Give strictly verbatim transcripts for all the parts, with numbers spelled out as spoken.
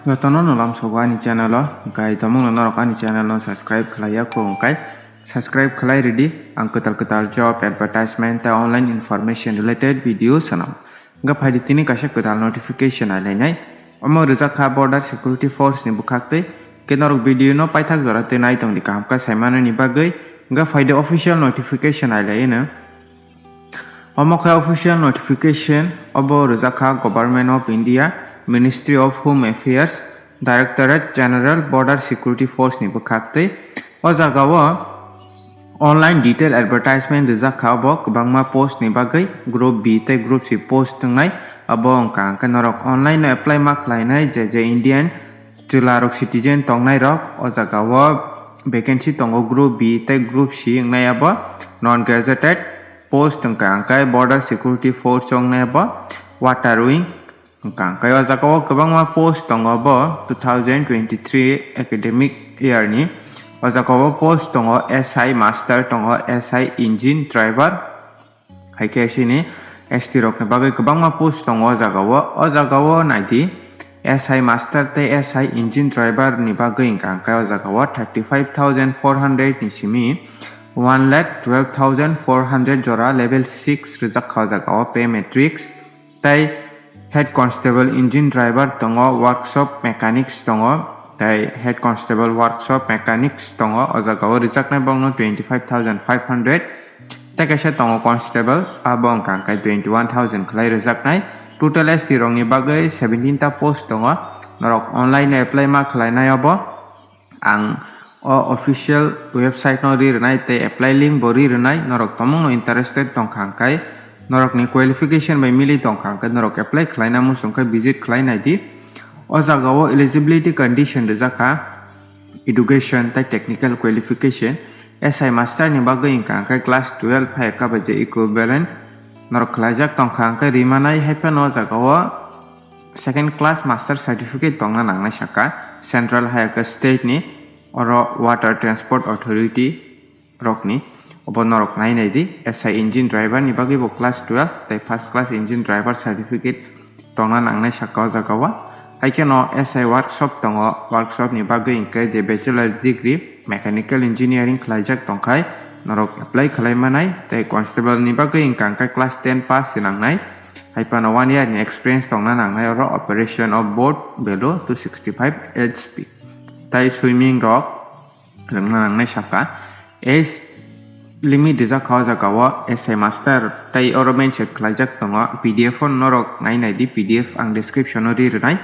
Jotono no lamsogo ani channel o, hwnkhe tomungno norok ani channel no subscribe khlai ya kho hwnkhe subscribe khlai rwdi. Ang kwtal kwtal job advertisement tei online information related video swnam. Hwnkhe phaidi tini kaisa kwtal notification nailainai. Omo rwjak kha Border Security Force ni bwkhak tei. Khe norok video no paithak jora tei nai tongdi kaham khe saimanani bagwi. Hwnkhe phaidi official notification nailaino. Omo khe official notification, obo rwjak kha Government of India, Ministry of Home Affairs, Directorate General Border Security Force ni bwkhak tei o jagao online detail advertisement rwjak kha, obo kwbangma post ni bagwi group B tei group C post wngnai. Obo wngkha hwnkhe norok online no apply ma khlainai je je Indian chwla rok citizen tongnai rok o jagao vacancy tongo group B tei group C wngnai abo non gazetted post wngkha hwnkhe Border Security Force wngnai abo Water Wing wngkha hwnkhe o jagao kwbangma post tongo bo two thousand twenty-three academic year ni o jagao post tongo S I master tongo S I engine driver. Hai khe sini S T rokni bagwi kwbangma post tongo o jagao. O jagao naidi S I master tei S I engine driver ni bagwi wngkha hwnkhe o jagao thirty five thousand four hundred ni simi one lakh twelve thousand four hundred jora level six rwjak kha o jagao pay matrix. Tei head constable engine driver tongo, workshop mechanics tongo, tei head constable workshop mechanics tongo. O jagao rwjaknai bongno twenty five thousand five hundred. Tei kaisa tongo constable, abo wngkha hwnkhe twenty one thousand khlai rwjaknai. Total S T rokni bagwi seventeen ta post tongo. Norok online apply ma khlainai obo. Ang o official website no ri rwnai tei apply link bo ri rwnai. Norok tomungno interested tongkha hwnkhe, norokni qualification bai mili tongkha hwnkhe norok apply khlaina muchung khe visit khlai naidi. O jagao eligibility condition rwjak kha education tei technical qualification. S I master ni bagwi wngkha hwnkhe class twelve hai kha bai je equivalent norok khlaijak tongkha hwnkhe rimanai. Hai phano o jagao second class master certificate tongna nangnai saka central hai khe state ni, oro Water Transport Authority rokni. Obo norok nai nai di, S I engine driver ni bagwi bo class twelve tei first class engine driver certificate tongna nangnai saka o jagao. Hai kheno S I workshop tongo, workshop ni bagwi hwnkhe je bachelor degree mechanical engineering khlaijak tongkhai norok apply khlai manai. Tei constable ni bagwi hwnkha hwnkhe class ten pass se nangnai. Hai phano one year ni experience tongna nangnai oro operation of boat below two sixty five H P. Tai swimming rok rwngna nangnai saka. Age limit rijak kha o jagao S I master tai oro mention khlaijak tongo. P D F o norok nai nai di, P D F ang description o ri rwnai.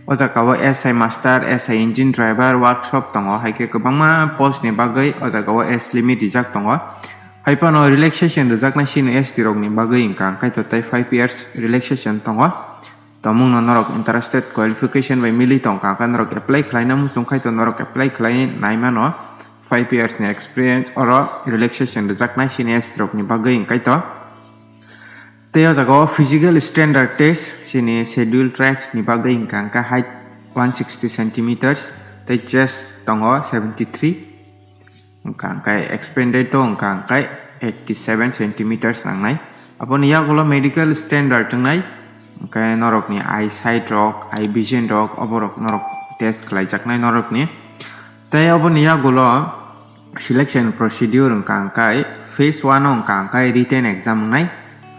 O jagao S I master, S I engine driver, workshop tongo, hai khe kwbangma post ni bagwi o jagao age limit rijak tongo. Hai phano relaxation rwjaknai sini S T rokni bagwi wngkha, hwnkhe to tei five years relaxation tongo. Tomungno norok interested qualification bai mili tongkha, hwnkhe norok apply khlaina muchung khai to norok apply khlai nai mano. Five years ni experience oro relaxation rwjaknai sini S T rokni bagwi wngkha to. Tei o jagao physical standard test sini schedule tribes ni bagwi wngkha, hwnkhe height one sixty centimeters tei chest tongo seventy three. Wngkha hwnkhe expanded o wngkha hwnkhe eighty seven centimeters nangnai. Aboni yagulo medical standard wngnai, hwnkhe norokni eyesight rok, eye vision rok, oborok norok test khlaijaknai norokni. Tei oboni yagulo selection procedure wngkha hwnkhe phase one o wngkha hwnkhe written exam wngnai.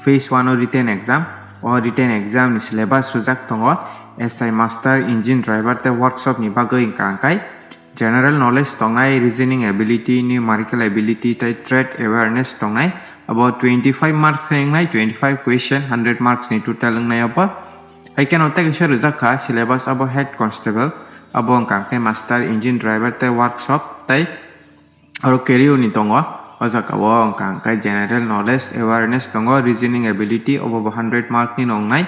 Phase one o written exam, o written exam ni syllabus rwjak tongo S I master, engine driver tei workshop ni bagwi wngkha hwnkhe general knowledge tongnai, reasoning ability, numerical ability tei trade awareness tongnai. Abo twenty five marks khe wngnai, twenty five question, hundred marks ni total wngnai abo. Hai kheno tei kaisa rwjak kha syllabus abo head constable, abo wngkha hwnkhe master, engine driver tei workshop tei oro career ni tongo. O jagao wngkha hwnkhe general knowledge, awareness tongo, reasoning ability, obo bo hundred mark ni wngnai.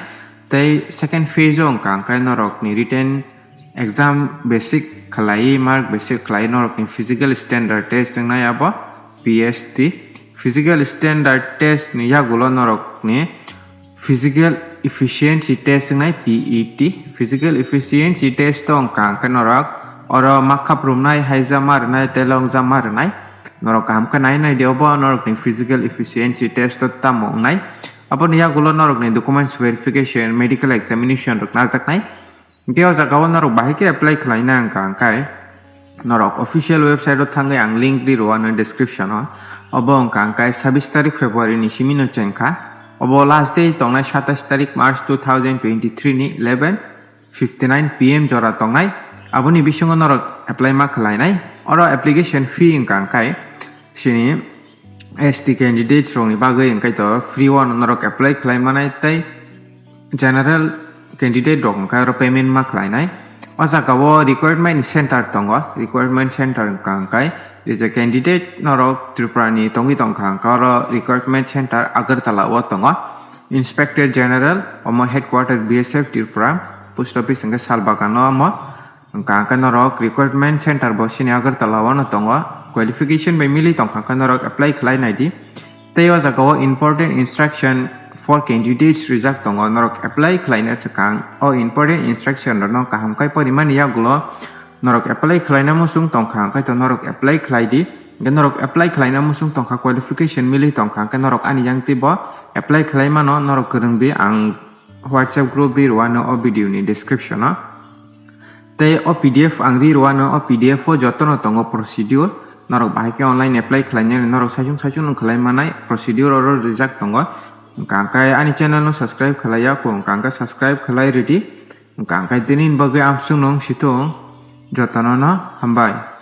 Tei second phase o wngkha hwnkhe norokni written exam basic khlai, mark basic khlai norokni physical standard test wngnai abo P S T. Physical standard test ni yagulo norokni physical efficiency test wngnai P E T. Physical efficiency test o wngkha hwnkhe norok oro makhap rumnai, haijama rwnai tei longjama rwnai. Norok kaham khe nai nai di obo norokni physical efficiency test o tamo wngnai. Aboni yagulo norokni documents verification, medical examination rok najaknai. Hingke o jaga o norok bahai khe apply khlaina wngkha hingkai norok official website o thangwi ang link ri rw ano description o. Obo wngkha hingkai sabis tarik February ni simi no chengkha. Obo last day tongnai satais tarik March two thousand twenty-three ni eleven fifty nine P M jora tongnai. Aboni bisingo norok apply ma khlainai. Oro application fee wngkha hingkai sini S T candidates rokni bagwi hingkai to free o norok apply khlai manai tei general candidate rok hingkai oro payment ma khlainai. O jaga o requirement center tongo, requirement center wngkha hingkai je je candidate norok Tripura ni tongwi tongkha hingka oro requirement center Agartala o tongo. Inspector General omo headquarter B S F Tripura, post office hingke Salbagano omo. Hingka hingke norok recruitment center bo sini Agartala o no tongo. Qualification bai mili tongkha hingke norok apply khlai naidi. Tei o jaga o important instruction for candidates rijak tongo. Norok apply khlaina swkang o important instruction rokno kaham khe porimani yagulo norok apply khlaina muchung tongkha hingke to norok apply khlai di. Hingke norok apply khlaina muchung tongkha, qualification mili tongkha hingke norok ani yang tei bo apply khlai mano, norok kwrwng di ang WhatsApp group ri rwano o video ni description o. Tei o P D F ang ri rwano o P D F o jotono tongo procedure. Norok bahai khe online apply khlainani norok saichung saichung no khlai manai procedure oro rijak tongo. Hingka hingke ani channel no subscribe khlai ya, hingka hingke subscribe khlai ridi. Hingka hingke tini ni bagwi amsung nung situng jotono no hambai.